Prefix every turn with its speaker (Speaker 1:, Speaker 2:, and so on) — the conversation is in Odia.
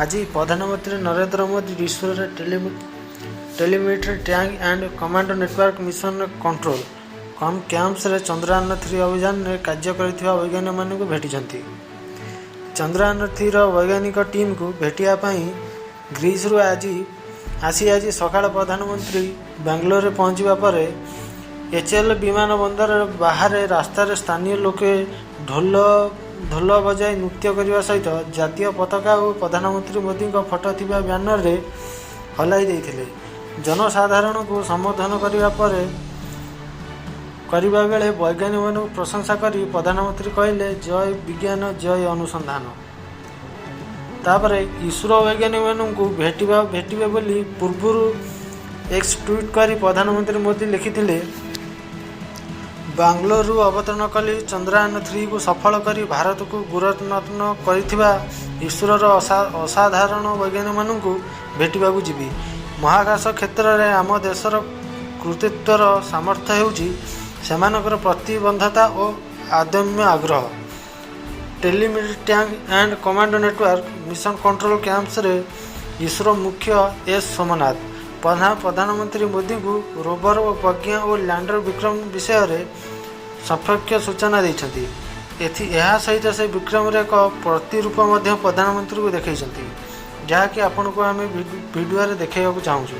Speaker 1: ଆଜି ପ୍ରଧାନମନ୍ତ୍ରୀ ନରେନ୍ଦ୍ର ମୋଦି ଇସ୍ରୋର Telemetry Tracking and Command Network Mission Control କ୍ୟାମ୍ପସରେ ଚନ୍ଦ୍ରୟାନ 3 ଅଭିଯାନରେ କାର୍ଯ୍ୟ କରିଥିବା ବୈଜ୍ଞାନିକମାନଙ୍କୁ ଭେଟିଛନ୍ତି। ଚନ୍ଦ୍ରୟାନ 3ର ବୈଜ୍ଞାନିକ ଟିମ୍କୁ ଭେଟିବା ପାଇଁ ଗ୍ରୀସରୁ ଆଜି ଆସି ଆଜି ସକାଳେ ପ୍ରଧାନମନ୍ତ୍ରୀ ବାଙ୍ଗାଲୋରରେ ପହଞ୍ଚିବା ପରେ ଏଚ୍ଏଏଲ୍ ବିମାନ ବନ୍ଦର ବାହାରେ ରାସ୍ତାରେ ସ୍ଥାନୀୟ ଲୋକେ ଢୋଲ ବଜାଇ ନୃତ୍ୟ କରିବା ସହିତ ଜାତୀୟ ପତାକା ଓ ପ୍ରଧାନମନ୍ତ୍ରୀ ମୋଦିଙ୍କ ଫଟୋ ଥିବା ବ୍ୟାନରରେ ହଲାଇ ଦେଇଥିଲେ। ଜନସାଧାରଣଙ୍କୁ ସମ୍ବୋଧନ କରିବା ବେଳେ ବୈଜ୍ଞାନିକମାନଙ୍କୁ ପ୍ରଶଂସା କରି ପ୍ରଧାନମନ୍ତ୍ରୀ କହିଲେ, "ଜୟ ବିଜ୍ଞାନ, ଜୟ ଅନୁସନ୍ଧାନ।" ତାପରେ ଇସ୍ରୋ ବୈଜ୍ଞାନିକମାନଙ୍କୁ ଭେଟିବେ ବୋଲି ପୂର୍ବରୁ ଏକ୍ସ ଟ୍ୱିଟ୍ କରି ପ୍ରଧାନମନ୍ତ୍ରୀ ମୋଦି ଲେଖିଥିଲେ, "ବାଙ୍ଗାଲୋରରୁ ଅବତରଣ କଲି। ଚନ୍ଦ୍ରୟାନ 3କୁ ସଫଳ କରି ଭାରତକୁ ଗୌରବାନ୍ୱିତ କରିଥିବା ଇସ୍ରୋର ଅସାଧାରଣ ବୈଜ୍ଞାନିକମାନଙ୍କୁ ଭେଟିବାକୁ ଯିବି। ମହାକାଶ କ୍ଷେତ୍ରରେ ଆମ ଦେଶର କୃତିତ୍ୱର ସାମର୍ଥ୍ୟ ହେଉଛି ସେମାନଙ୍କର ପ୍ରତିବଦ୍ଧତା ଓ ଅଦମ୍ୟ ଆଗ୍ରହ।" Telemetry Tracking and Command Network Mission Control କ୍ୟାମ୍ପସରେ ISRO ମୁଖ୍ୟ ଏସ୍ ସୋମନାଥ ପ୍ରଧାନମନ୍ତ୍ରୀ ମୋଦିଙ୍କୁ ରୋଭର ଓ ପ୍ରଜ୍ଞା ଓ ଲ୍ୟାଣ୍ଡର ବିକ୍ରମ ବିଷୟରେ ସମ୍ୟକ ସୂଚନା ଦେଇଛନ୍ତି। ଏହା ସହିତ ସେ ବିକ୍ରମର ଏକ ପ୍ରତିରୂପ ମଧ୍ୟ ପ୍ରଧାନମନ୍ତ୍ରୀଙ୍କୁ ଦେଖାଇଛନ୍ତି, ଯାହାକି ଆପଣଙ୍କୁ ଆମେ ଭିଡ଼ିଓରେ ଦେଖାଇବାକୁ ଚାହୁଁଛୁ।